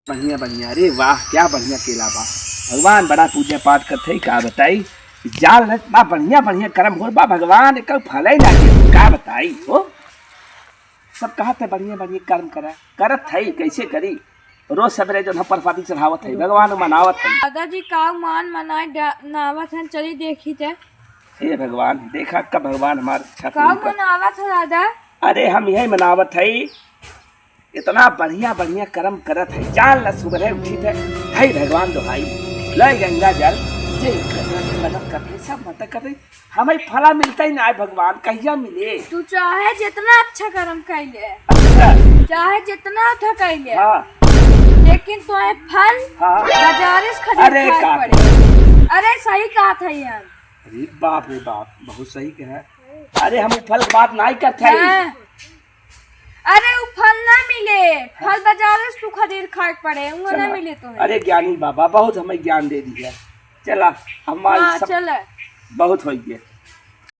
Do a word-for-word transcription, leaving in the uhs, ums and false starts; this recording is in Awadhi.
बढ़िया बढ़िया, अरे वाह, क्या बढ़िया केला बा। भगवान बड़ा पूजा पाठ करत है, का बताई। जाल न बा, बढ़िया बढ़िया कर्म होत बा, भगवान एक फल ही ना दे, का बताई हो। सब कहत है बढ़िया बढ़िया कर्म करा, करत है, कैसे करी। रोज सवेरे जो हम प्रसादी चढ़ावत है, भगवान मनावत है। दादाजी का मान मनाए डा- नावत हैं, चली देखी ते। हे भगवान, देखा कब भगवान हमार छाती का ऊपर। मनावत है दादा? अरे हम यही मनावत है, इतना बढ़िया बढ़िया कर्म करत है, जाल न सुबह उठी थे, हे भगवान दोहाई, लय गंगा जल, जे करना मदद करते, सब मदद करते, हमें फला मिलता ही ना है भगवान, कहिया मिले? तू चाहे जितना अच्छा कर्म कैले, अच्छा। चाहे जितना अच्छा कैले, हाँ। लेकिन तोहे फल हाँ। बाजारे से खरीद अरे खाए का पड़े। अरे सही कहा था यार। अरे बाप रे बाप, बहुत सही कहा। अरे हम फल के बात नहीं करते हैं। हाँ। अरे उ फल ना मिले, फल बाजारे से तू खरीद खाए पड़े, वो ना चला। मिले तोहे। अरे ज्ञानी बाबा बहुत हमें ज्ञान दे दिया। चला, हमारे हाँ, सब चला। बहुत हो गया।